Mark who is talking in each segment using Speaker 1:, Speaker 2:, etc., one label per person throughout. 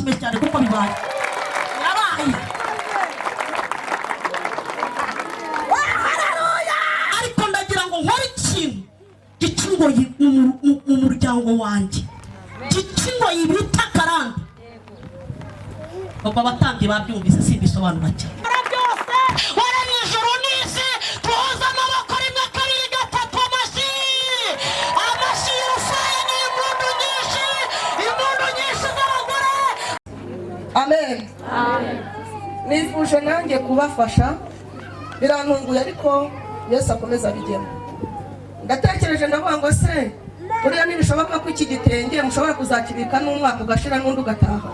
Speaker 1: Amashyi menshi cyane kuko bibaye, birabaye. Ariko ndagira ngo nkore ikintu gica ingoyi mu muryango wanjye, gica ingoyi bita karande. Ubwo abatambyi babyumvise, simbisobanura cyane. Byose waremye ijuru n'isi, tuhuze amaboko, rimwe, kabiri, gatatu. Amashyi, amashyi y'urufaya n'impundu nyinshi, impundu nyinshi z'abagore.
Speaker 2: Amen. Nifuje nanjye kubafasha, birantunguye, ariko Yesu akomeza abigemo. Ndatekereje, ndavuga ngo: "Se buriya ntibishoboka ko iki gitenge mushobora kuzakibika n'umwaka ugashira n'undi ugataha?"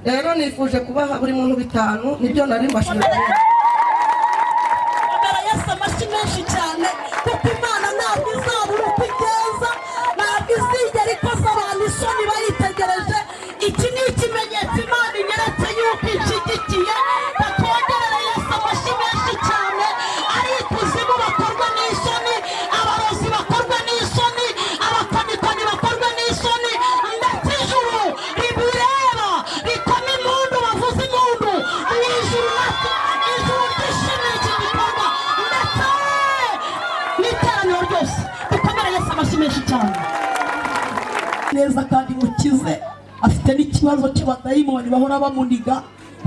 Speaker 2: Rero nifuje kubaha buri muntu bitanu, nibyo nari mbashije kubona.
Speaker 1: Komera Yesu amashyi menshi cyane, kuko Imana ntabwo izabura uko igenza, ntabwo izigera ikoza abantu isoni bayitegereje. Iki ni ikimenyetso Imana inyeretse yuko ishyigikiye. Batwongerere Yesu amashyi menshi cyane. Ari ikuzimu bakorwa n'isoni, abarozi bakorwa n'isoni, abakonikoni bakorwa n'isoni, ndetse ijuru ribireba rikoma impundu, bavuza impundu mu ijuru. Natwe ijuru ryishimiye iki gikorwa, ndetse n'iteraniro ryose. Dukomere Yesu amashyi menshi cyane. Neza kandi mukize, afite n'ikibazo cy'abadayimoni bahora bamuniga,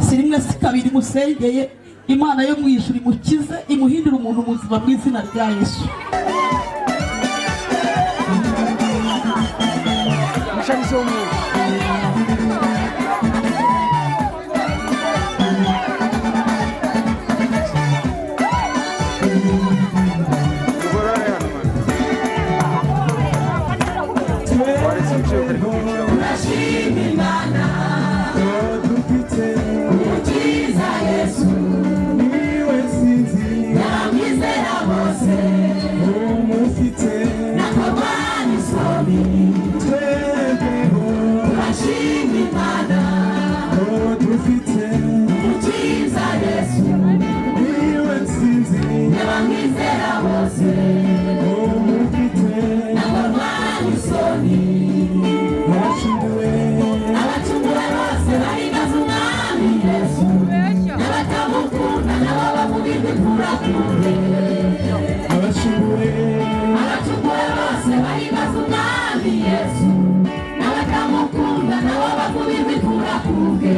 Speaker 1: si rimwe si kabiri musengeye. Imana yo mu ijuru imukize, imuhindure umuntu muzima mu izina rya Yesu.
Speaker 3: Waretse ibiciro ukari kubyicira.
Speaker 4: Umukiza Yesu niwe nsinzi n'abamwizera bose umufite nakorwa n'isoni. Twebweho turashima Imana ko dufite Umukiza Yesu niwe nsinzi n'abamwizera bose umufite nakorwa n'isoni. Abacunguwe, abacunguwe bose bahimbaza Umwami Yesu, n'abatamukunda nabo bavuga imvura kure. Abacunguwe, abacunguwe bose bahimbaza Umwami Yesu, n'abatamukunda nabo bavuga imvura kubwe.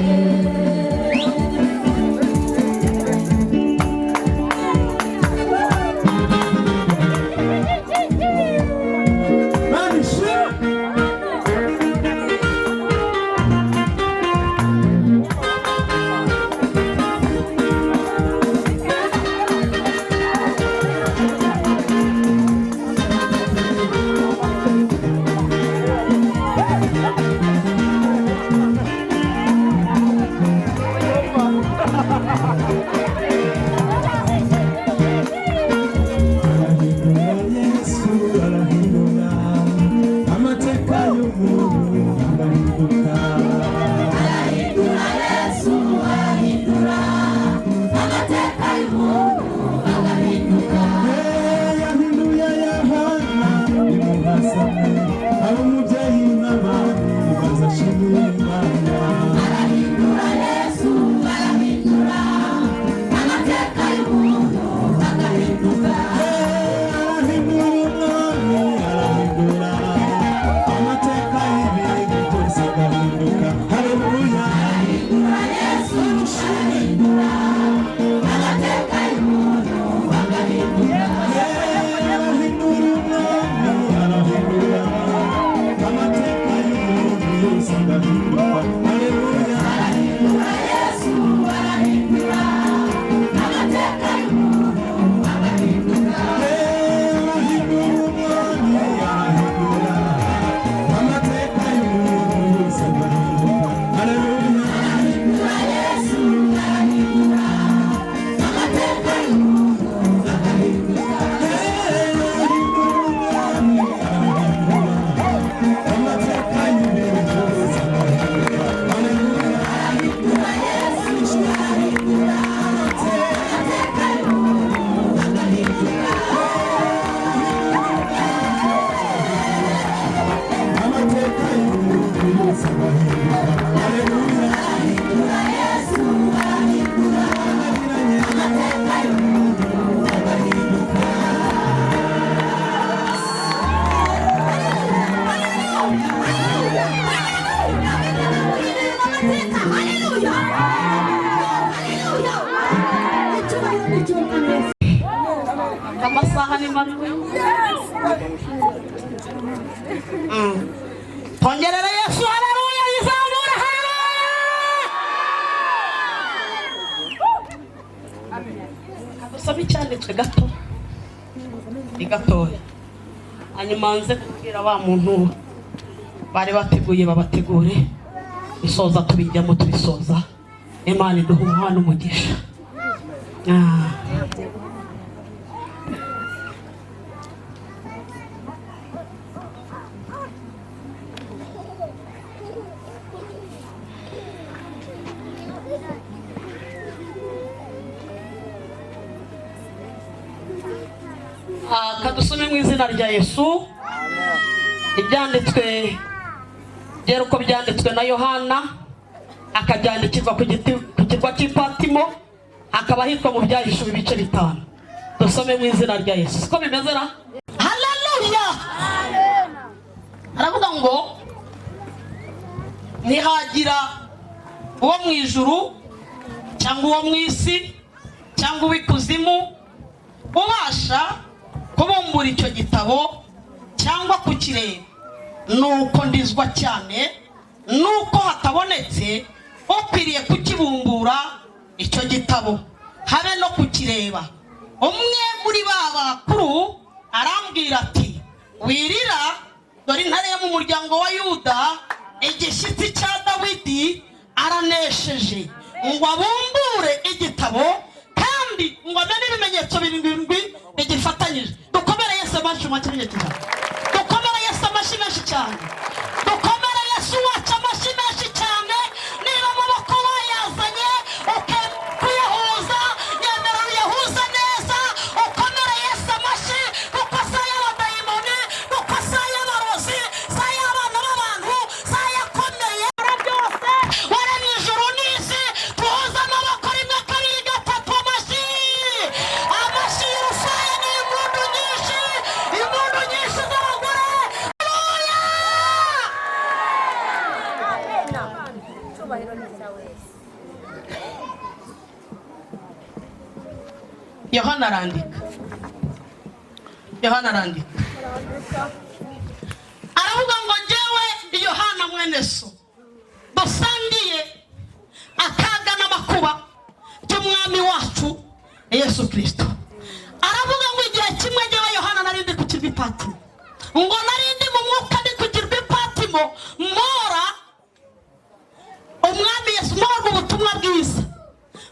Speaker 1: Imana we. Twongerere Yesu haleluya, yizamure haleluya. Dusome icyanditswe gato, ni gatoya, hanyuma nze kubwira wa muntu bari bateguye babategure, bisoza tubijyamo tubisoza. Imana iduha umwana umugisha. Ah. Ah, kadusome mu izina rya Yesu ibyanditswe byera uko byanditswe na Yohana, akabyandikirwa ku giti ku kirwa cy'Ipatimo, hakaba hitwa mu Byahishuwe ibice 5. Dusome mu izina rya Yesu. Siko bimeze ra? Haleluya! Aravuga ngo ntihagira uwo mu ijuru cyangwa uwo mu isi cyangwa uw'ikuzimu ubasha kubumbura icyo gitabo cyangwa kukireba. Nuko ndizwa cyane nuko hatabonetse ukwiriye kukibumbura icyo gitabo habe no kukireba. Umwe muri ba bakuru arambwira ati: "Wirira, dore Intare yo mu muryango wa Yuda, igishyitsi cya Dawidi, aranesheje ngo abumbure igitabo kandi ngo amenye ibimenyetso birindwi bigifatanyije." Dukomere Yesu amashyi make menshi cyane. Dukomere Yesu amashyi menshi cyane. Dukomere Yesu wacu amashyi menshi cyane. Niba amaboko wayazanye kuyahuza, nyemera uyahuza neza, ukomere Yesu amashyi, kuko si ay'abadayimoni, kuko si ay'abarozi, si ay'abana b'abantu, si ayakomeye byose waremye ijuru n'isi. Tuhuze amaboko rimwe, kabiri, gatatu. Amashyi, amashyi y'urufaya n'impundu nyinshi, impundu nyinshi z'abagore. Haleluya!
Speaker 5: Icyubahiro ni icyawe Yesu.
Speaker 1: Yohana arandika, Yohana arandika, aravuga ngo: "Njyewe Yohana mwene so dusangiye akaga n'amakuba by'Umwami wacu Yesu Kirisito." Aravuga ngo igihe kimwe njyewe Yohana nari ndi ku kirwa Ipatimo, ngo nari ndi mu mwuka ndi ku kirwa Ipatimo, mora Umwami Yesu, mporwa ubutumwa bwiza,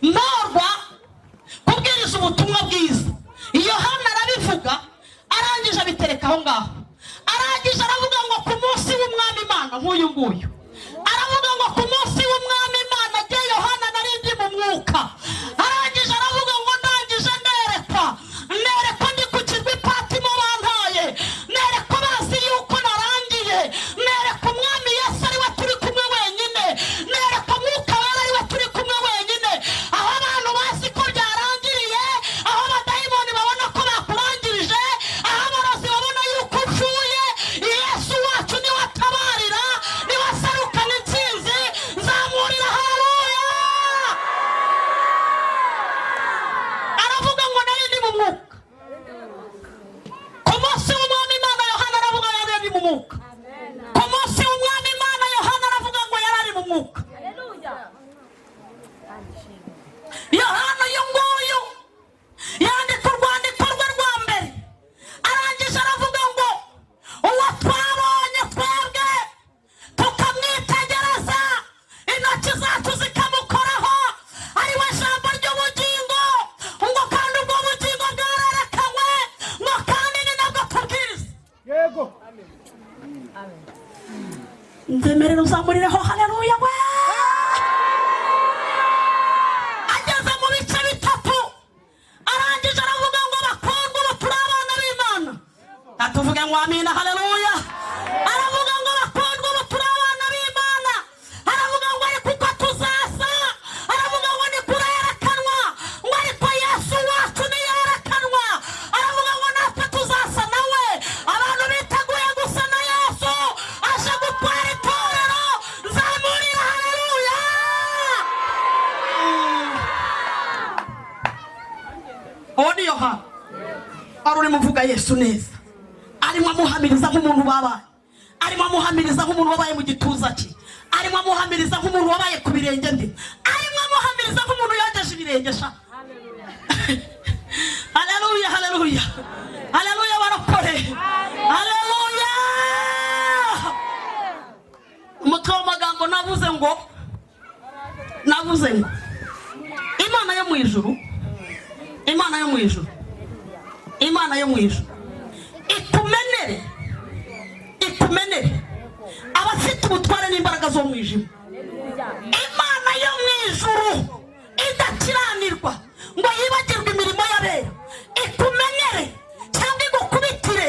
Speaker 1: mporwa kubwiriza ubutumwa bwiza. Yohana arabivuga, arangije abitereka aho ngaho. Arangije aravuga ngo ku munsi w'Umwami Imana nk'uyu nguyu, aravuga ngo ku munsi w'Umwami Imana jye Yohana nari ndi mu mwuka. Arangije aravuga ngo ndangije nerekwa, nerekwa ndi ku kirwa Ipatimo bantaye, nerekwa bazi yuko narangiye, nerekwa Umwami Yesu ari we turi kumwe wenyine, nerekwa Mwuka Wera ari we turi kumwe wenyine. Aho abantu bazi ko byarangiriye, aho abadayimoni babona ko bakurangirije, aho abarozi babona yuko upfuye, Yesu wacu niwe atabarira, niwe aserukana intsinzi. Nzamurira haleluya. Aravuga ngo nari ndi mu mwuka ku munsi w'Umwami Imana. Yohana aravuga yari ari mu mwuka ku munsi w'Umwami Imana. Yohana aravuga ngo yari ari mu mwuka. Yohana uyu nguyu yandika urwandiko rwe rwa mbere, arangije aravuga ngo uwo twabonye twebwe tukamwitegereza, intoki zacu zikamukoraho, ari we jambo ry'ubugingo, ngo kandi ubwo bugingo bwarerekanywe, ngo kandi ni nabwo tubwiriza.
Speaker 3: Yego.
Speaker 1: Nzemerera uzamurireho haleluya we. Ageze mu bice 3, arangije aravuga ngo: "Bakundwa, ubu turi abana b'Imana." Atuvuge ngo amina, haleluya. Aravuga ngo: "Bakundwa, ubu turi abana b'Imana." Aravuga ngo ariko uko tuzasa, aravuga ngo ni kurerekanwa, ngo ariko Yesu wacu niyerekanwa, aravuga ngo natwe tuzasa nawe. Abantu biteguye gusa na Yesu aje gutwara itorero, nzamurira haleluya. Uwo ni Yohana wari urimo uvuga. avuga Yesu neza, arimo amuhamiriza nk'umuntu babaye, arimo amuhamiriza nk'umuntu wabaye mu gituza cye, arimo amuhamiriza nk'umuntu wabaye ku birenge bye, arimo amuhamiriza nk'umuntu yogeje ibirenge sha. Haleluya, haleluya, haleluya! Barokore, haleluya! Umutwe w'amagambo navuze ngo Imana yo mu ijuru, Imana yo mu ijuru, Imana yo mu ijuru ikumenere, ikumenere abafite ubutware n'imbaraga z'umwijima. Imana yo mu ijuru idakiranirwa ngo yibagirwe imirimo y'abera, ikumenere cyangwa igukubitire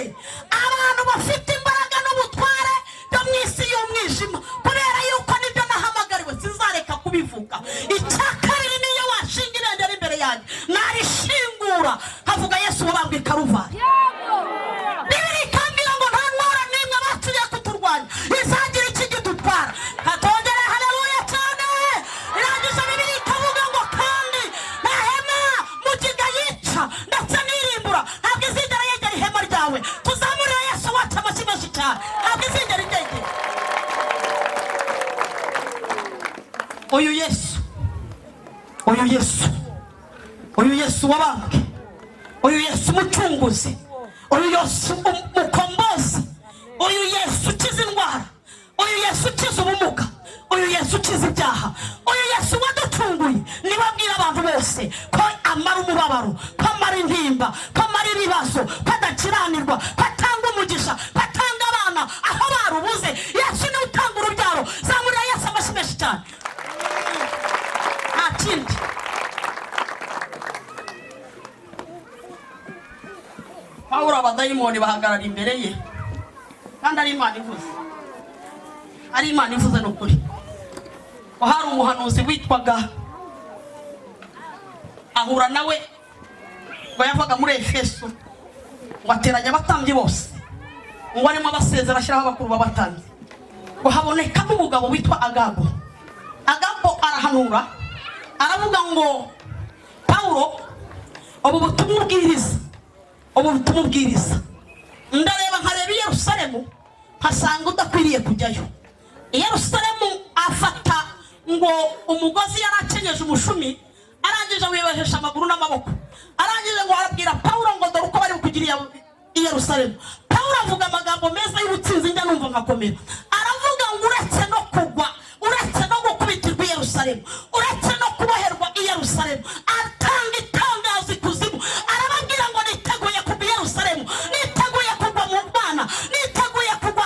Speaker 1: abantu bafite imbaraga n'ubutware byo mu isi y'umwijima, kubera yuko nibyo nahamagariwe, sinzareka kubivuga. Icya kabiri, niyo washinga ibendera imbere yanjye, narishingura havuga Yesu wabambwe i Karuvari. Bibiri ikambwira ngo nta ntwara n'imwe bacuriye kuturwanya izagira iki gidutwara. Katongere haleluya cyane. Irangije Bibiri ikavuga ngo kandi nta hema mugiga yica ndetse n'irimbura ntabwo izigera yegera ihema ryawe. Tuzamurire Yesu wacu amashyi menshi cyane. Ntabwo izigera iryegera. Uyu Yesu, uyu Yesu, uyu Yesu wabambwe, uyu Yesu umucunguzi, uyu Yesu umukombozi, uyu Yesu ukiza indwara, uyu Yesu ukiza ubumuga, uyu Yesu ukiza ibyaha, uyu Yesu waducunguye, niwe abwira abantu bose ko amara umubabaro, ko amara intimba, ko amara ibibazo, ko adakiranirwa, ko atanga umugisha, ko atanga abana aho barubuze. Yesu niwe utanga urubyaro. Zamurira Yesu amashyi menshi cyane. Nta kindi. Pawulo abadayimoni bahagarara imbere ye, kandi ari Imana ivuze, ari Imana ivuze. Ni ukuri ngo hari umuhanuzi witwaga ahura nawe, ngo yavaga muri Efeso, ngo ateranya abatambyi bose, ngo arimo abasezera ashyiraho abakuru b'abatambyi, ngo habonekamo umugabo witwa Agabo. Agabo arahanura, aravuga ngo: "Pawulo, ubu butumwa ubwiriza, ubu butumwa ubwiriza, ndareba nkareba i Yerusalemu nkasanga udakwiriye kujyayo." I Yerusalemu afata ngo umugozi yari akenyeje umushumi, arangije wibohesha amaguru n'amaboko, arangije ngo arabwira Pawulo ngo: "Dore uko bari bukugiriye i Yerusalemu." Pawulo avuga amagambo meza y'ubutsinzi, njya numva nkakomera. Aravuga ngo uretse no kugwa, uretse no gukubitirwa i Yerusalemu, uretse no kuboherwa i Yerusalemu, atanga itangazo ikuzimu, arababwira ngo: "Niteguye kugwa i Yerusalemu, niteguye kugwa mu Bwana, niteguye kugwa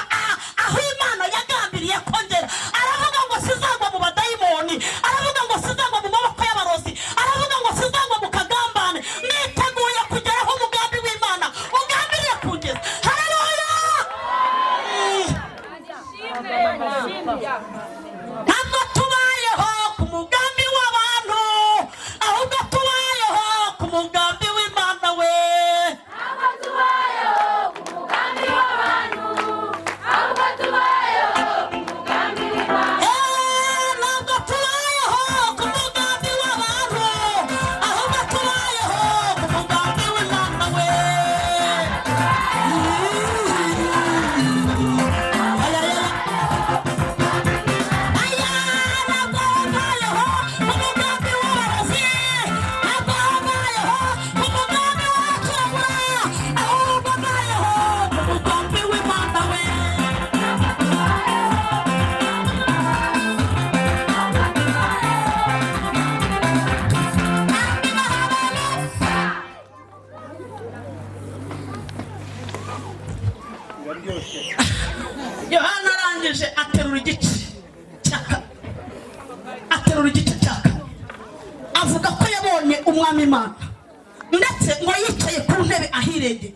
Speaker 1: aho Imana yagambiriye kongera." Aravuga ngo: "Sizagwa mu badayimoni." Aravuga ngo: "Sizagwa mu maboko y'abarozi." Aravuga ngo: "Sizagwa mu kagambane, niteguye kugeraho umugambi w'Imana ugambiriye kugeza." Haleluya! Ntabwo tubayeho ku mugambi w'abantu, ahubwo tubayeho ku mugambi w'Imana we.
Speaker 5: Ntabwo tubayeho ku mugambi w'abantu, ahubwo tubayeho ku mugambi w'Imana.
Speaker 1: Ntabwo tubayeho ku mugambi w'abantu, ahubwo tubayeho ku mugambi w'Imana we. Aya, aya, aya, ntabwo tubayeho ku mugambi w'abarozi, ntabwo tubayeho ku mugambi w'abacurabura, ahubwo tubayeho ku mugambi w'Imana we. Yohana arangije aterura igice cya kane, aterura igice cya kane, avuga ko yabonye Umwami Imana, ndetse ngo yicaye ku ntebe ahirengeye.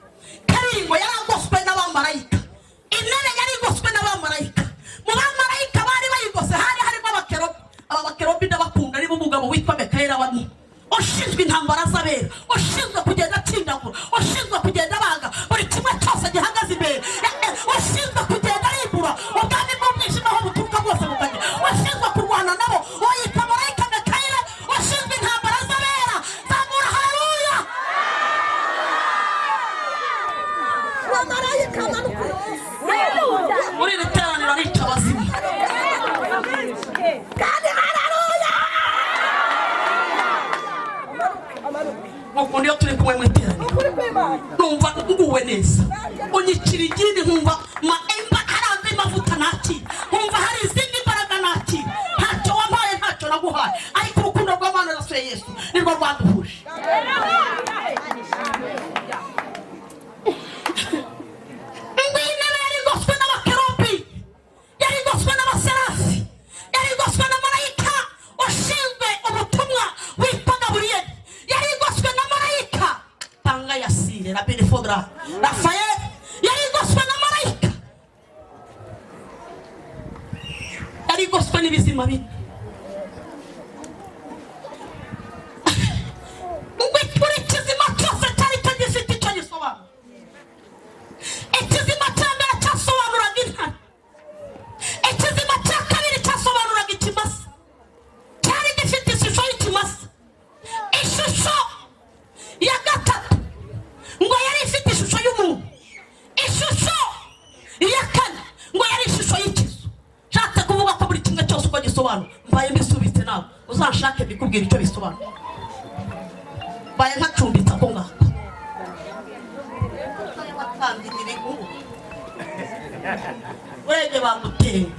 Speaker 1: Kabiri, ngo yari agoswe n'abamarayika. Intebe yari igoswe n'abamarayika. Mu bamarayika bari bayigose hari harimo abakerobi. Aba bakerobi ndabakunda. Niba umugabo witwa Mekayeli abamo, ushinzwe intambara z'abera, ushinzwe kugenda atsindagura, ushinzwe kugenda abaga buri kimwe cyose gihagaze imbere, ushinzwe kugenda arimbura ubwami bw'umwijima aho buturuka bwose bukajya, ushinzwe kurwana nabo, uwo yitwa marayika Mekayeli ushinzwe intambara z'abera. Zamura haleluya! neza, unyicira igini, nkumva hari andi mavuta nakira, nkumva hari izindi mbaraga nakira. Ntacyo wampaye, ntacyo naguhaye, ariko urukundo rw'Imana nasuye Yesu nirwo rwaduhuje. Ngo iyi ntebe yari igoswe n'abakerubi, yari igoswe n'abaserafi, yari igoswe na marayika ushinzwe ubutumwa witwa Gaburiyeli, yari igoswe na marayika tanga yasire na benefodra Rafayeli, yari igoswe na marayika, yari igoswe n'ibizima bine. Ngo buri kizima cyose cyari cyo gifite icyo gisobanura. Ikizima cya mbere cyasobanuraga intare, ikizima cya kabiri cyasobanuraga ikimasa, cyari gifite ishusho y'ikimasa. Ishusho ya gatatu ngo yari ifite ishusho y'umuntu, ishusho ya kane ngo yari ishusho y'ikizu. Nshatse kuvuga ko buri kimwe cyose uko gisobanura, mbaye mbisubitse, nawe uzanshake mbikubwira icyo bisobanura. Mbaye nkacumbitse ako ngako. Watambye ibihuru, urebye bagutenga.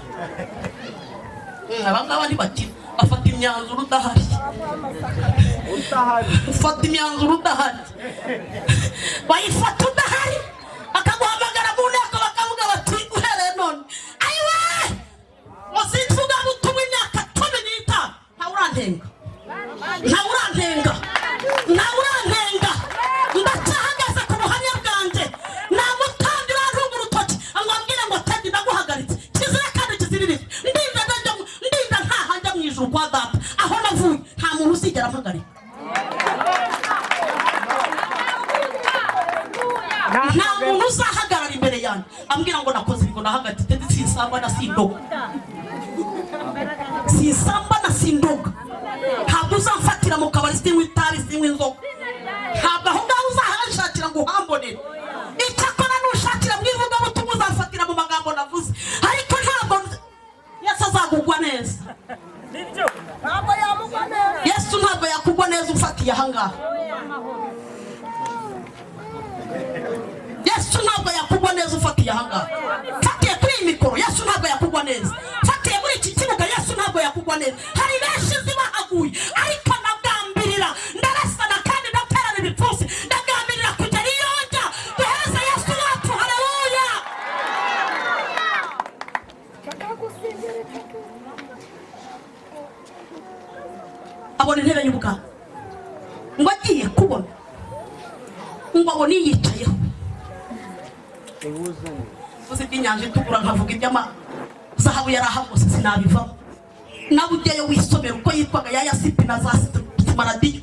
Speaker 1: Aba ngaba ntibakira, bafata imyanzuro udahari, ufata imyanzuro udahari, bayifata udahari, bakaguhamagara mu nteko bakavuga bati uhereye none ayiwe muzinvuga butumwa imyaka 15, ntawe urantenga, ntawe urantenga, ntawe urantenga, ndacyahagaze ku buhamya bwanjye. Nta mutandi urantunga urutoki ngo ambwire ngo tedi ndaguhagaritse. Kizira kandi kiziririze, ndinda ndajya, ndinda ntaha njya mu ijuru kwa data aho navuye, nta muntu uzigera ampagarika. Nta muntu uzahagarara imbere yanjye ambwira ngo nakoze ibi, ngo nahagaritse tedi. Sinsamba na sindoga, sinsamba na sindoga. Ntabwo uzamfatira mu kabari, sinywa itabi, sinywa inzoga. Ntabwo aho ngaho uzahanshakira ngo uhambonere. Icyakora nushakira mu ivugabutumwa uzafatira mu magambo navuze, ariko ntabwo Yesu azagugwa neza. Yesu ntabwo yakugwa neza ufatiye ahangaha. Yesu ntabwo yakugwa neza ufatiye ahangaha, fatiye kuri iyi mikoro. Yesu ntabwo yakugwa neza fatiye muri iki kibuga. Yesu ntabwo yakugwa neza. Hari benshi nzi bahaguye, ariko ndagambirira, ndarasana kandi ndaterana ibipfunsi, ndagambirira kugera iyo njya. Duhereze Yesu wacu, haleluya. Abona intebe y'ubwami, ngo agiye kubona ngo abone yicayeho. Uzi iby'inyanja itukura, nkavuga iby'amazahabu yari ahagose, sinabivamo. Nawe ujyayo wisomera uko yitwaga, ya yasipi na za simaradiyo.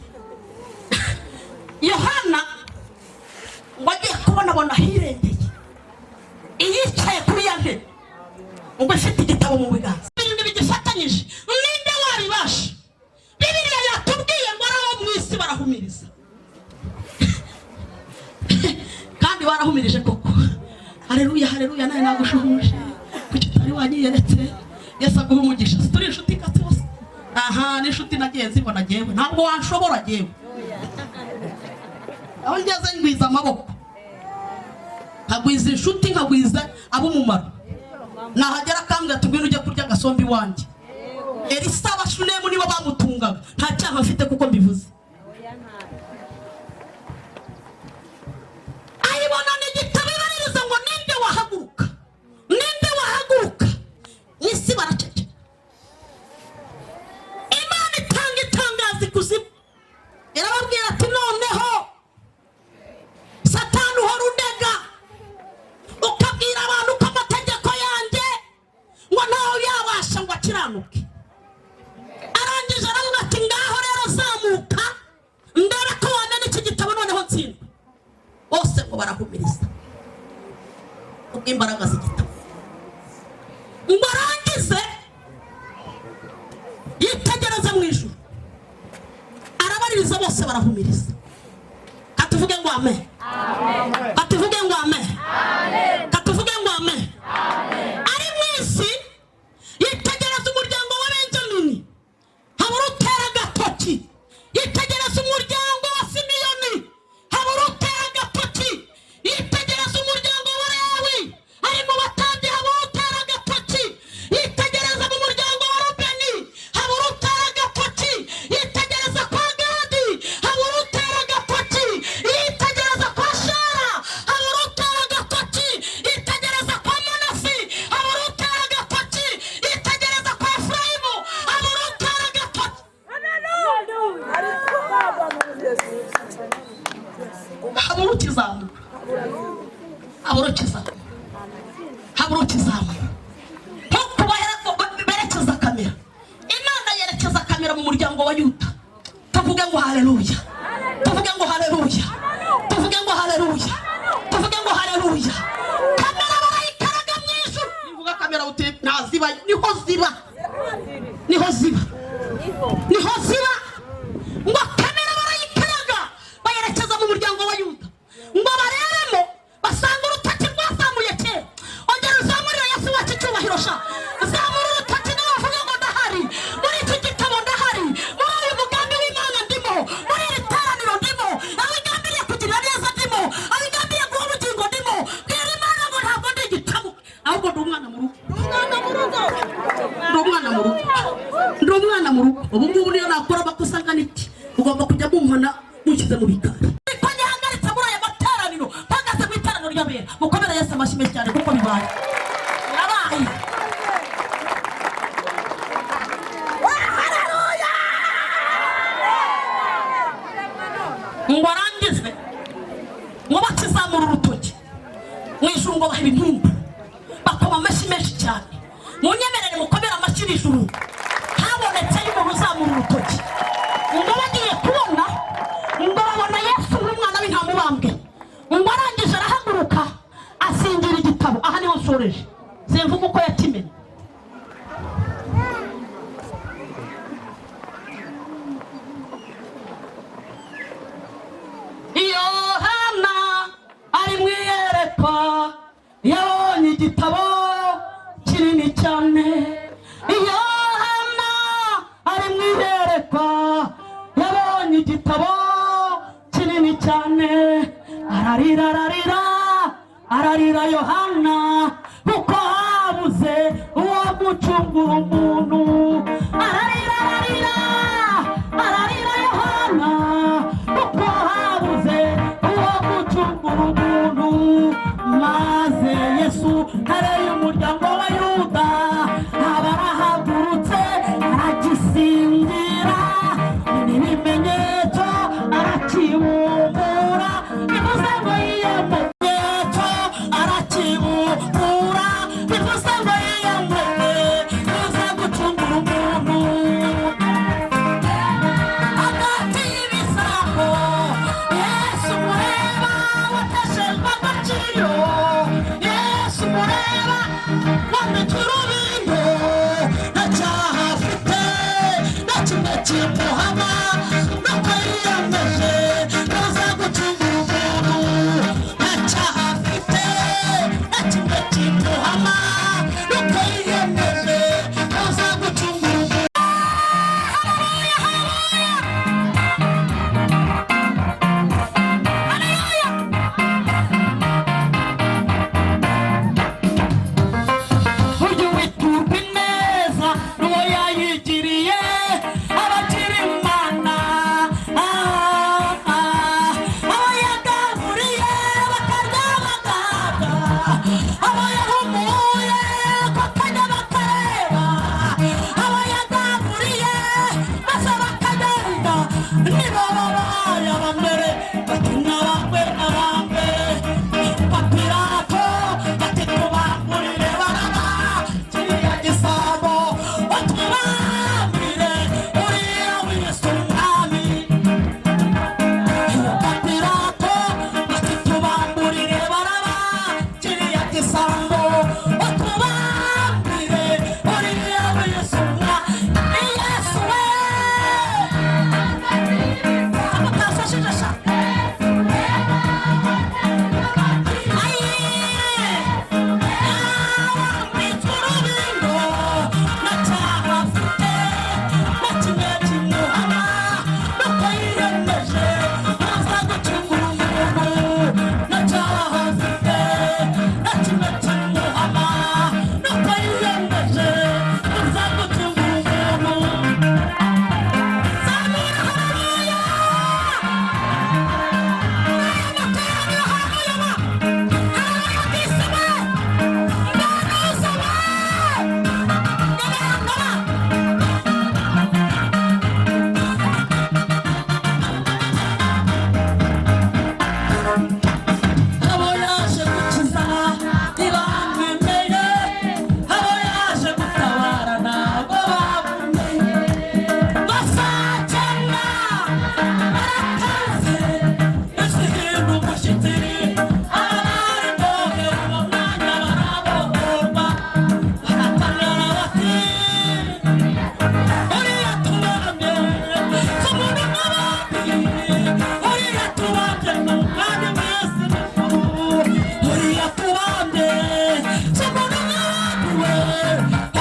Speaker 1: Yohana ngo agiye kubona abona ahirengeye iyicaye kuri ya ntebe, ngo ifite igitabo mu biganza birindwi bigifatanyije. Ninde wabibasha? Bibiliya yatubwiye ngo ari abo mu isi barahumiriza, kandi barahumirije koko. Haleluya, haleluya. Nawe nagushuhuje, kuki utari wanyiyeretse? Yesu aguha umugisha. Turi inshuti katse bose aha, n'inshuti nagiye nzibona. Jyewe ntabwo wanshobora, jyewe aho ngeze ngwiza amaboko, nkagwiza inshuti, nkagwiza ab'umumaro. Nahagera akambwira ati ngwino ujye kurya agasombe iwanjye. Elisa abashunemu nibo bamutungaga. Nta cyaha mfite kuko mbivuze. Ayibona ni igitabo ibaririza ngo ninde wahaguruka, ninde wahaguruka? Isi baraceceka. Imana itanga itangazo ikuzimu, irababwira ati noneho Satani uhora undega ukabwira abantu ko amategeko yanjye ngo ntawe yabasha ngo akiranuke. Arangije aravuga ati ngaho rero zamuka ndebe ko wamena iki gitabo noneho ntsindwe. Bose ngo barahumiriza kubw'imbaraga z'igitabo. Ngo arangize yitegereze mu ijuru, arabaririza, bose barahumiriza. Katuvuge ngo amen, katuvuge ngo amen, katuvuge ngo amen. Ari mu isi yitegereza umuryango wa Benjamini, habura utera agatoki. Yitegereza umuryango wa Simiyoni, habura utera agatoki. Yitegereza Yuda. Tuvuge ngo haleluya, tuvuge ngo haleluya, tuvuge ngo haleluya, tuvuge ngo haleluya. Kamera barayikaraga mu ijuru. Nivuga kamera uti ntaziba, niho ziba, niho ziba, niho ziba. Ngo kamera barayikaraga, bayerekeza mu muryango wa Yuda ngo barebemo, basanga urutoki rwazamuye kera. Ongera uzamurire Yesu wacu icyubahiro sha. Zamura urutoki nawe uvuge ngo ndahari muri iki gitabo, ndahari muri uyu mugambi w'Imana, ndimo muri iri teraniro, ndimo aho igambiriye kugirira neza, ndimo aho igambiriye guha ubugingo, ndimo. Bwira Imana ngo ntabwo ndi igitabo, ahubwo ndi umwana mu rugo, ndi umwana mu rugo, ndi umwana mu rugo. Ubu ngubu niyo nakora amakosa angana iki, ugomba kujya mumpana mushyize mu bikari. Ariko nyahagaritse muri aya materaniro, mpagaze mu iteraniro ry'abera. Mukomere Yesu amashyi menshi cyane kuko bibaye, birabaye. Haleluya! Ngo arangize, ngo bakizamura urutoki mu ijuru, ngo baha ibintumbu, bakoma amashyi menshi cyane. Munyemerere mukomere amashyi mu ijuru habonetseyo umuntu uzamura urutoki. Ngo bagiye kubona, ngo babona Yesu nk'umwana w'intama ubambwe. Ngo arangije arahaguruka, asingira igitabo. Aha niho nsoreje, simvuga uko yakimenye. Yohana ari mu iyerekwa, yabonye igitabo kinini cyane. Yohana ari mu iyerekwa, yabonye igitabo kinini cyane, ararira, ararira, ararira Yohana, kuko habuze uwo gucungura umuntu. Ararira, ararira, ararira Yohana, kuko habuze uwo gucungura umuntu. Maze Yesu areye umuryango wa Yuda, aba arahagurutse, aragisingira n'ibimenyetso, arakibumbura. Bivuze ngo yiyemeye, arakibumbura. Bivuze ngo yiyemeye, bivuze gucungura umuntu. Hagati y'ibisambo, Yesu mureba wateshejwe agaciro, Yesu mureba wambitswe urubi.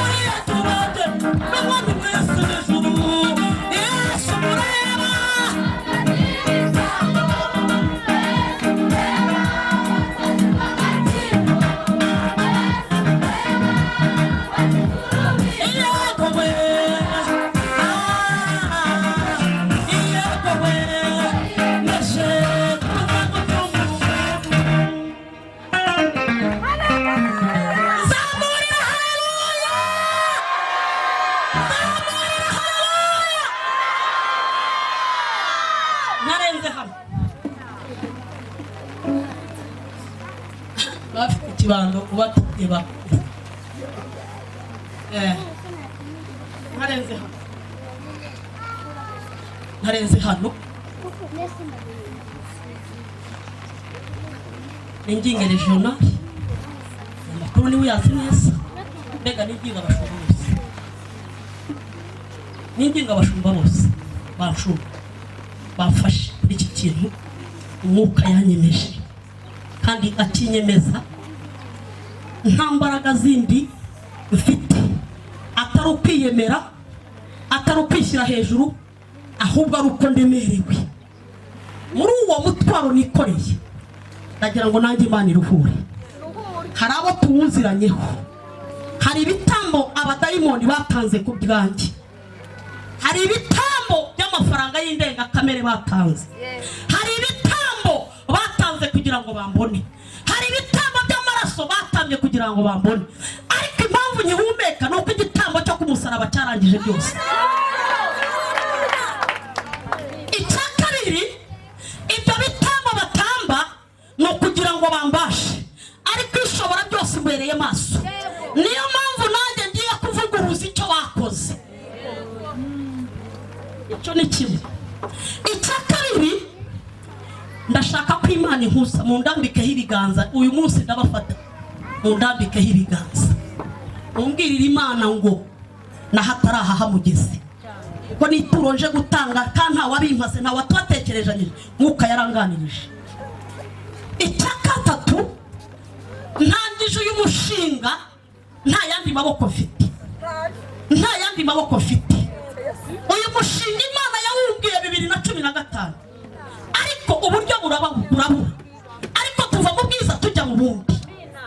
Speaker 1: Uriya tubabye n'umwami w'isi n'ijuru. Yesu mureba. Iyakowe, ah, iyakowe, nashe kuza gucungurwa. Zamurira haleluya! Zamurira haleluya! Narenze hano. Bafite ikibando ubatubwiye bakuru. Ntarenze hano. Ntarenze hano. Ninginge regional. Amakuru niwe uyazi neza. Mbega n'ingingo abashumba bose. N'ingingo abashumba bose. Banshumba. Bamfashe kuri iki kintu. Umwuka yanyemeje. Kandi akinyemeza. Nta mbaraga zindi mfite. Atari ukwiyemera, atari ukwishyira hejuru, ahubwo ari uko ndemerewe. Muri uwo mutwaro nikoreye, ndagira ngo nanjye Imana iruhure. Hari abo tuwuziranyeho. Hari ibitambo abadayimoni batanze ku bwanjye. Hari ibitambo by'amafaranga y'indengakamere batanze. Hari ibitambo batanze kugira ngo bambone. Hari ibitambo by'amaraso batambye kugira ngo bambone. Ariko impamvu nkihumeka ni uko igitambo cyo ku musaraba cyarangije byose. Icya kabiri, ibyo bitambo batamba ni ukugira ngo bambashe, ariko ishobora byose imbereye maso. Niyo mpamvu nanjye ngiye kuvuguruza icyo bakoze. Icyo ni kimwe. Icya kabiri, ndashaka ko Imana inkusa mundambikeho ibiganza. Uyu munsi ndabafata mundambikeho ibiganza, mumbwirire Imana ngo nahataraha hamugeze, kuko n'ituro nje gutanga kandi nta wabimpaze, nta watubatekerejanyije, Mwuka yaranganirije. Icya gatatu, ntangije uyu mushinga nta yandi maboko mfite, nta yandi maboko mfite. Uyu mushinga Imana yawumbwiye 2015, ariko uburyo buraba burabura, ariko tuva mu bwiza tujya mu bundi.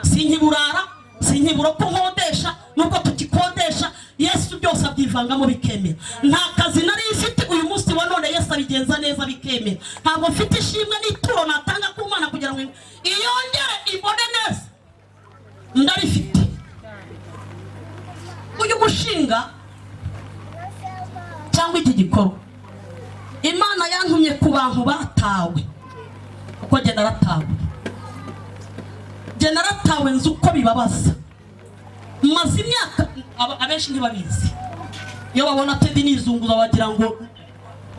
Speaker 1: Sinkiburara, sinkibura ko nkodesha, nubwo tugikodesha, Yesu byose abyivangamo bikemera. Nta kazi nari mfite, uyu munsi wa none Yesu abigenza neza bikemera. Ntabwo mfite ishimwe n'ituro natanga ku Mana kugira ngo iyongere ibone neza, ndarifite. Uyu mushinga cyangwa iki gikorwa, Imana yantumye ku bantu batawe, kuko jye naratawe, jye naratawe, nzi uko bibabaza. Maze imyaka, abenshi ntibabizi, iyo babona Tedi nizunguza bagira ngo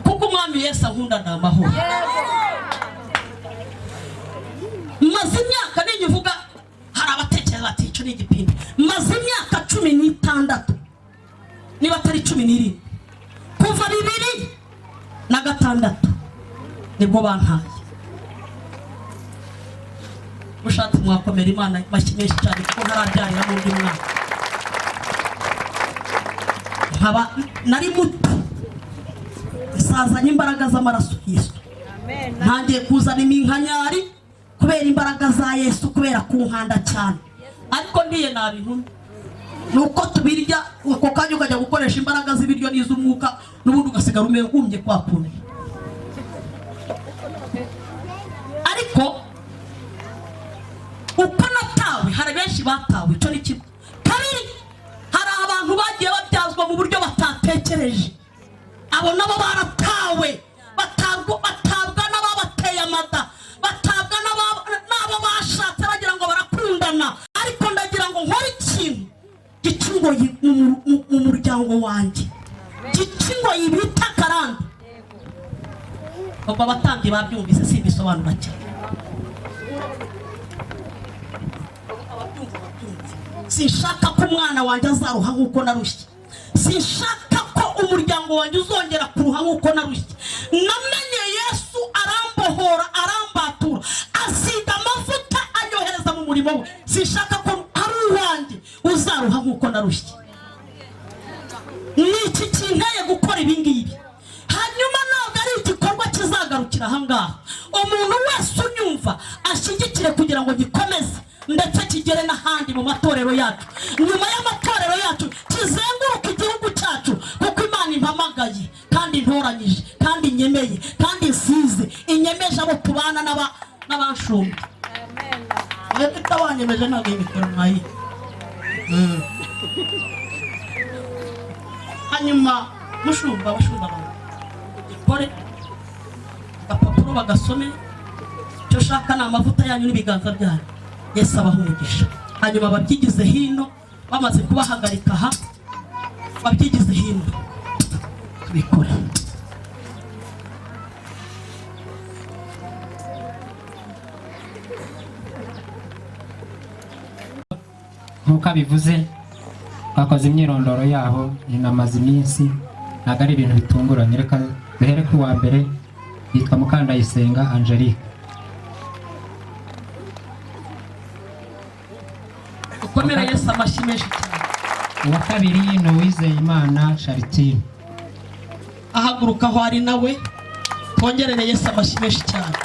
Speaker 1: kuko Umwami Yesu ankunda ni amahoro. Maze imyaka, ninyivuga hari abatekereza bati icyo ni igipindi. Maze imyaka 16, niba atari 17, kuva 2006 nibwo bantaye. Mushatse mwakomera Imana amashyi menshi cyane, kuko ntarabyarira n'undi mwana. Nkaba nari muto, nsazanye imbaraga z'amaraso Yesu, ntangiye kuzana iminkanyari kubera imbaraga za Yesu, kubera kunkanda cyane. Ariko ndiye nabi inkumi ni uko tubirya ako kanya, ukajya gukoresha imbaraga z'ibiryo n'iz'umwuka, n'ubundi ugasigara umwe kwa kundi. Ariko uko natawe, hari benshi batawe. Icyo ni kimwe. Kabiri, hari abantu bagiye babyazwa mu buryo batatekereje. Abo nabo baratawe, batabwa n'ababateye amada, batabwa n'abo bashatse bagira ngo barakundana. Ariko ndagira ngo nkore ikintu gica ingoyi mu muryango wanjye, gica ingoyi bita karande. Ubwo abatambyi babyumvise, simbisobanura cyane. Ababyumva babyumve. Sinshaka ko umwana wanjye azaruha nk'uko narushye. Sinshaka ko umuryango wanjye uzongera kuruha nk'uko narushye. Namenye Yesu, arambohora, arambatura, asiga amavuta, anyohereza mu murimo we. Sinshaka ko hari uwanjye. uzaruha nk'uko narushye. Ni iki kinteye gukora ibi ngibi? Hanyuma ntabwo ari igikorwa kizagarukira ahangaha. Umuntu wese unyumva ashyigikire kugira ngo gikomeze, ndetse kigere n'ahandi mu matorero yacu, nyuma y'amatorero yacu kizenguruke igihugu cyacu, kuko Imana impamagaye kandi intoranyije kandi inyemeye kandi insize, inyemeje abo tubana n'abanshumbye. Mwebwe itabanyemeje ntabwo iyi mikoro mwayiha. Hanyuma mushumba, bashumba bawe ikore agapapuro bagasome. Icyo ushaka ni amavuta yanyu n'ibiganza byanyu. Yesu abaha umugisha. Hanyuma babyigize hino, bamaze kubahagarika aha, babyigize hino tubikore.
Speaker 6: Nk'uko abivuze, twakoze imyirondoro yabo, inamaze iminsi, ntabwo ari ibintu bitunguranye. Reka duhere ku wa mbere, yitwa Mukandayisenga Angelique.
Speaker 1: Ukomere Yesu amashyi menshi cyane.
Speaker 6: Uwa kabiri ni Uwizeyimana Charitine.
Speaker 1: Ahaguruka aho ari nawe, twongerere Yesu amashyi menshi cyane.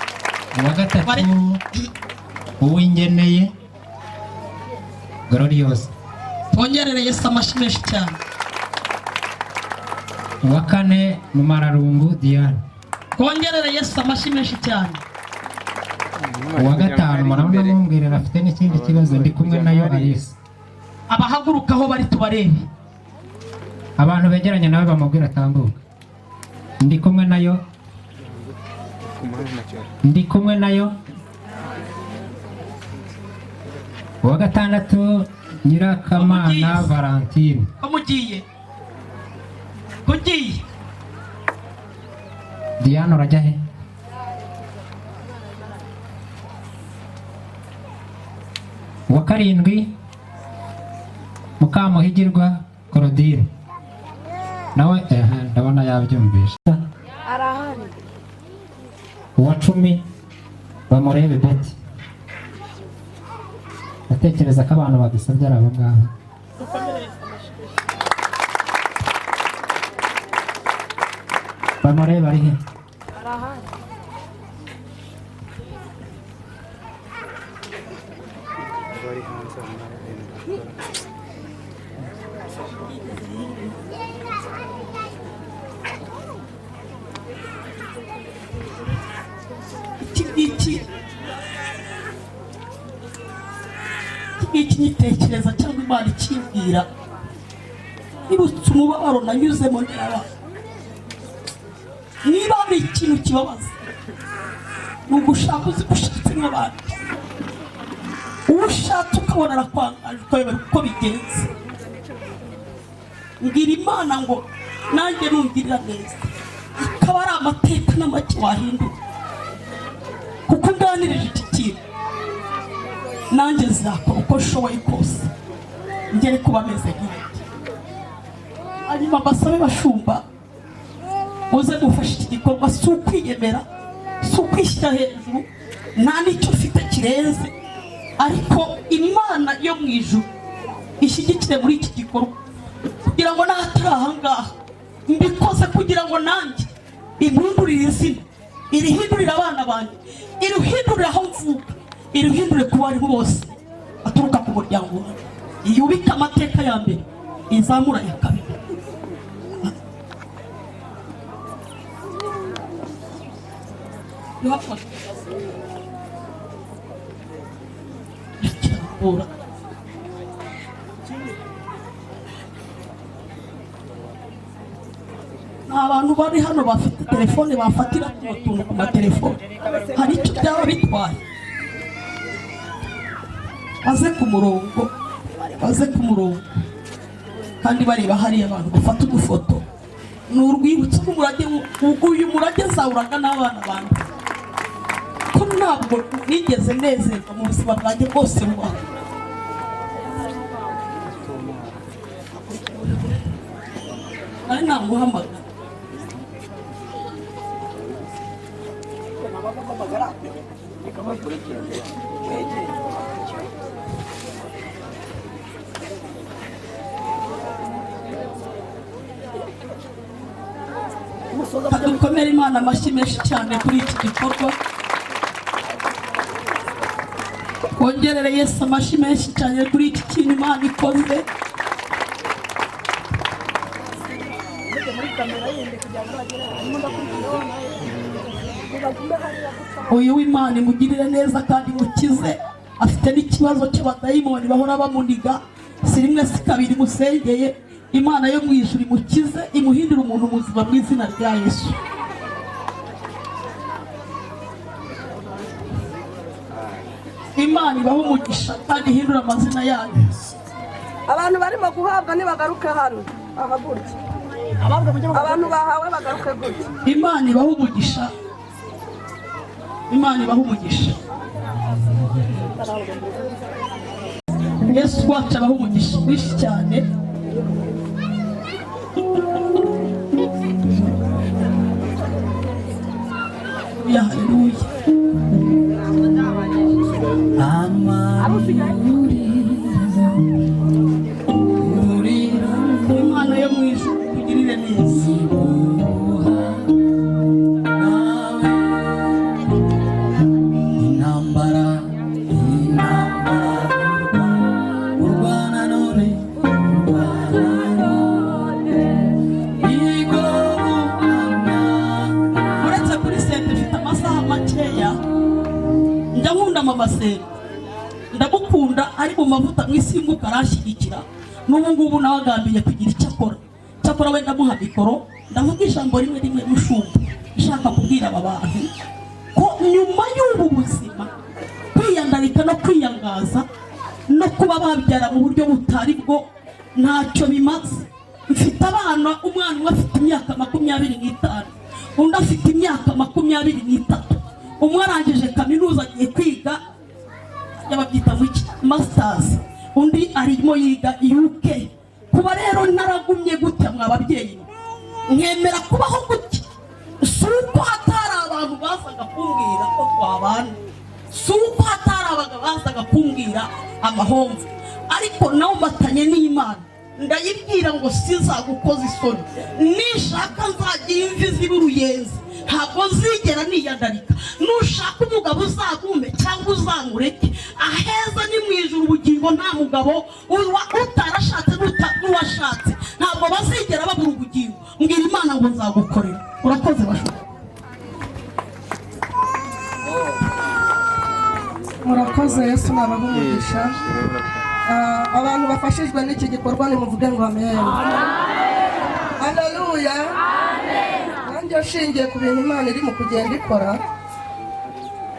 Speaker 6: Uwa gatatu, Uwingeneye Gloriose.
Speaker 1: Twongerere Yesu amashyi menshi cyane.
Speaker 6: Uwa kane, Mumararungu Diane.
Speaker 1: Twongerere Yesu amashyi menshi cyane.
Speaker 6: Uwa gatanu, murabona mumbwirira afite n'ikindi kibazo, ndi kumwe nayo Alice.
Speaker 1: Abahaguruka aho bari tubarebe.
Speaker 6: Abantu begeranye nawe bamubwira atambuka. Ndi kumwe nayo, ndi kumwe nayo. Uwa gatandatu, Nyirakamana Valentine.
Speaker 1: Ko mugiye, ko ugiye?
Speaker 6: Diane, urajya he? Uwa karindwi, Mukamuhigirwa Claudine, nawe ehe ndabona yabyumvishe. Uwa 10, Bamurebe Beti. Ndatekereza ko abantu badusabye ari abo ngabo. Bamurebe ari he?
Speaker 3: Bari hanze hano hari ibintu bakora.
Speaker 1: Iki ngiki nyitekereza cyangwa Imana ikimbwira, nibutse umubabaro nanyuzemo nderaba. Niba hari ikintu kibabaza ni ugushaka uzi gushatse nk'abandi, uwo ushatse ukabona arakwangaje, ukayobera uko bigenze. Mbwira Imana ngo nanjye nungirira neza, akaba ari amateka n'amake wahindura, kuko unganirije iki kintu, nanjye nzakora uko nshoboye kose ngere kuba ameze nk'ibyo. Hanyuma mbasabe bashumba, muze gufasha iki gikorwa. Si ukwiyemera, si ukwishyira hejuru, nta n'icyo ufite kirenze, ariko Imana yo mu ijuru ishyigikire muri iki gikorwa, kugira ngo n'ahatari ahangaha mbikoze, kugira ngo nanjye impindurire izina, irihindurire abana banjye, irihindurire aho mvuka, irihindure ku barimu bose baturuka ku muryango wanjye, yubike amateka ya mbere, izamura ya kabiri. Kirambura. Ni abantu bari hano bafite telefone, bafatira tuno tuntu ku matelefone, hari icyo byaba bitwaye? Baze ku murongo, baze ku murongo kandi bareba hariya abantu bafata udufoto. Ni urwibutso rw'umurage, uyu murage nzawuraga n'abana banjye, ko ntabwo nigeze nezerwa mu buzima bwanjye bwose bubaho. Nari namuhamagara. Dukomere Imana amashyi menshi cyane kuri iki gikorwa. Twongerere Yesu amashyi menshi cyane kuri iki kintu Imana ikoze. Uyu w'Imana imugirire neza kandi imukize. Afite n'ikibazo cy'abadayimoni bahora bamuniga, si rimwe si kabiri. Musengeye, Imana yo mu ijuru imukize, imuhindure umuntu muzima mu izina rya Yesu. Imana ibahe umugisha kandi ihindure amazina yanyu.
Speaker 2: Abantu barimo guhabwa nibagaruke hano aha gutya, abantu bahawe bagaruke gutya.
Speaker 1: Imana ibahe umugisha, Imana ibahe umugisha. Yesu wacu abahe umugisha mwinshi cyane. Ya haleluya. Imana yo mu ijuru ikugirire neza.
Speaker 4: Intambara, intambara urwana none, urwana none igobumana.
Speaker 1: Uretse kuri sente, mfite amasaha makeya. Njya nkunda mama sente, ndamukunda, ari mu mavuta mu isi y'umwuka, aranshyigikira. N'ubu ngubu nawe agambiriye kugira icyo akora. Cyakora wenda amuha mikoro, ndavuga ijambo rimwe rimwe. Mushumba, nshaka kubwira aba bantu ko nyuma y'ubu buzima, kwiyandarika no kwiyangaza no kuba babyara mu buryo butari bwo ntacyo bimaze. Mfite abana, umwana umwe afite imyaka 25, undi afite imyaka 23. Umwe arangije kaminuza, agiye kwiga babyita ngo iki, masters, undi arimo yiga UK. Kuba rero naragumye gutya, mwa babyeyi, nkemera kubaho gutya, si uko hatari abantu bazaga kumbwira ko twabana, si uko hatari abagabo bazaga kumbwira amahomvu, ariko nawe mbatanye n'Imana, ndayibwira ngo sinzagukoza isoni. Nishaka nzagira imvi ziba uruyenzi, ntabwo nzigera niyandarika. Nushaka umugabo uzagume cyangwa uzamureke, aheza ni mu ijuru. Ubugingo nta mugabo utarashatse n'uwashatse ntabwo bazigera babura ubugingo. Mbwira Imana ngo nzagukorera. Urakoze bashobora.
Speaker 2: Murakoze, Yesu nabaha umugisha. Abantu bafashijwe n'iki gikorwa nimuvuge ngo amen, haleluya. Nanjye nshingiye ku bintu Imana iri mu kugenda ikora,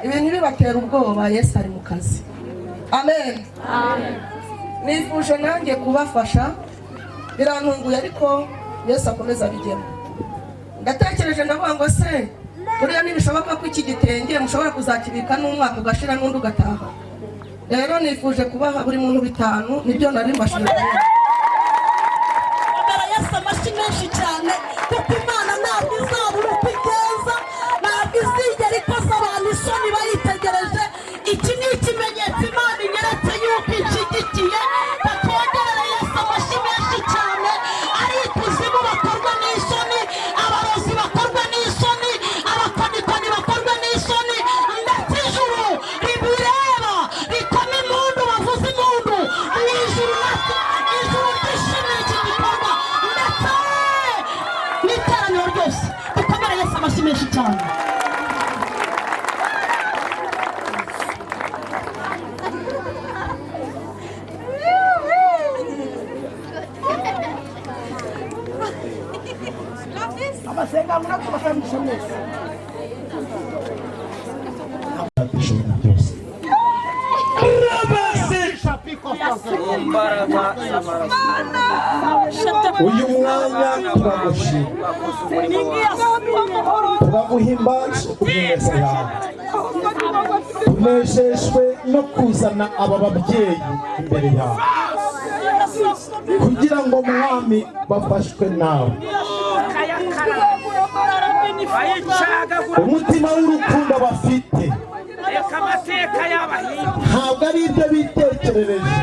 Speaker 2: ibintu bibatera ubwoba, Yesu ari mu kazi, amen. Nifuje nanjye kubafasha, birantunguye, ariko Yesu akomeza abigemo. Ndatekereje ndavuga ngo se buriya ntibishoboka ko iki gitenge mushobora kuzakibika n'umwaka ugashira n'undi ugataha? Rero nifuje kubaha buri muntu 5, nibyo nari mbashije.
Speaker 1: Komera Yesu amashyi menshi cyane, kuko Imana ntabwo izabura uko igenza, ntabwo izigera ikoza abantu isoni bayitegereje. Iki ni ikimenyetso Imana inyeretse yuko ishyigikiye. Batwongerere Yesu amashyi menshi cyane. Ari ikuzimu bakorwa n'isoni, abarozi bakorwa n'isoni, abakonikoni bakorwa n'isoni, ndetse ijuru ribireba rikoma impundu, bavuze impundu mu ijuru. Natwe ijuru ryishimiye iki gikorwa ndetse n'iteraniro ryose. Dukomere Yesu amashyi menshi cyane.
Speaker 7: Ishobora byose. Uyu mwanya turagushima, turaguhimbaza kubw'ineza yawe. Tunejejwe no kuzana aba babyeyi imbere yawe kugira ngo, Mwami, bafashwe nawe. Umutima w'urukundo bafite ntabwo ari ibyo bitekerereje,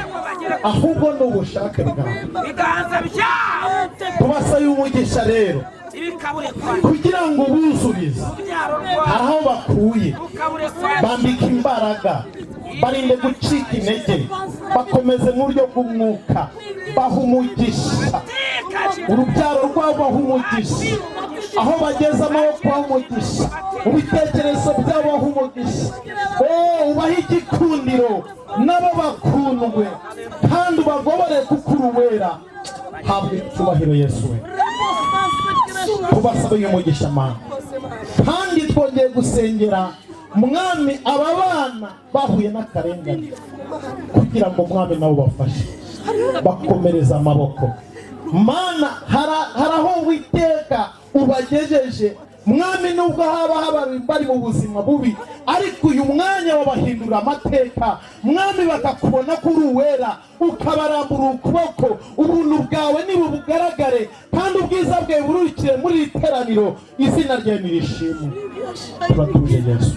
Speaker 7: ahubwo ni ubushake bwawe. Tubasabe umugisha rero. Kugira ngo buzurize, hari aho bakuye, bambika imbaraga, barinde gucika intege, bakomeze mu buryo bw'umwuka, baha umugisha urubyaro rwabo, baha umugisha aho bageze amaboko, baha umugisha mu bitekerezo byabo, baha umugisha. Oh, ubahe igikundiro, nabo bakundwe, kandi ubagobore kuko uri uwera. Habwa icyubahiro, Yesu we. Tubasabe umugisha, Mana. Kandi twongeye gusengera, Mwami, aba bana bahuye n'akarengane, kugira ngo, Mwami, nabo bafashe, bakomereza amaboko. Mana, hari aho witeka ubagejeje, Mwami, nubwo haba haba bari mu buzima bubi, ariko uyu mwanya wabahindura amateka, Mwami, bakakubona ko uri uwera, ukabarambura ukuboko. Ubuntu bwawe nibubugaragare, kandi ubwiza bwawe burukire muri iri teraniro. Izina ryawe nirishimwe. Turatuje, Yesu,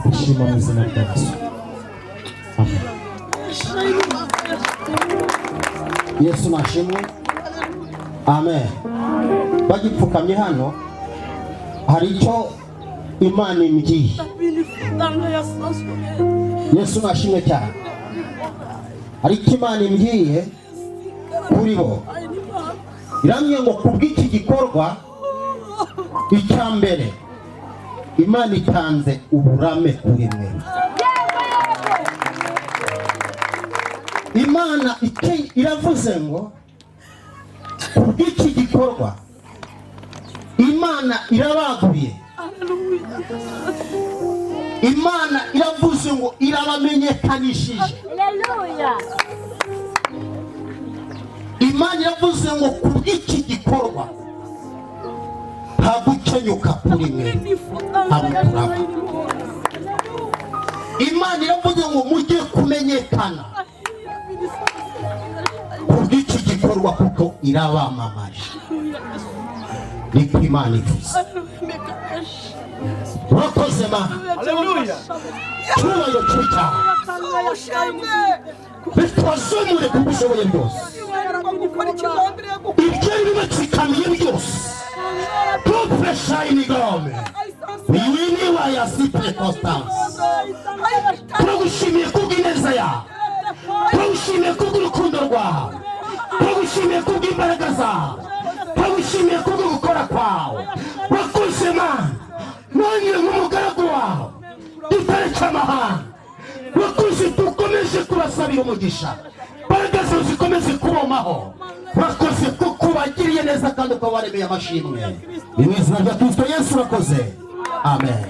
Speaker 7: dushima mu izina rya Yesu, amen.
Speaker 8: Yesu nashimwe, amen. Bagipfukamye hano, hari icyo Imana imbwiye. Yesu nashimwe cyane. Hari icyo Imana imbwiye kuri bo. Irambwiye ngo kubw'iki gikorwa, icya mbere, Imana itanze uburame kuri mwe. Imana iravuze ngo kubw'iki gikorwa Imana irabaguye. Imana iravuze ngo irabamenyekanishije. Imana iravuze ngo kubw'iki gikorwa nta gukenyuka kuri mwe, nta gukuraba. Imana iravuze ngo mujye kumenyekana kubw'iki gikorwa, kuko irabamamaje. Niko Imana ivuze. Urakoze, Mana. Cyubahiro kibi cyawe, bitwazumure kuko ushoboye byose. Ibyo bibatsikamiye byose, tupeshayinigome winiwa ya sitre constance. Turagushimiye kubw'ineza yawe, turagushimiye kubw'urukundo rwawe, turagushimiye kubw'imbaraga zawe, turagushimiye kubwo gukora kwawe. Wakoze, Mana. Nongeye nk'umugaragu wawe dutaretse amahanga, wakoze. Dukomeje kubasabira umugisha, imbaraga zawe zikomeze kubomaho. Wakoze kuko ubagiriye neza kandi ukaba waremeye amashimwe. Ni mu izina rya Kristo Yesu, urakoze, amen.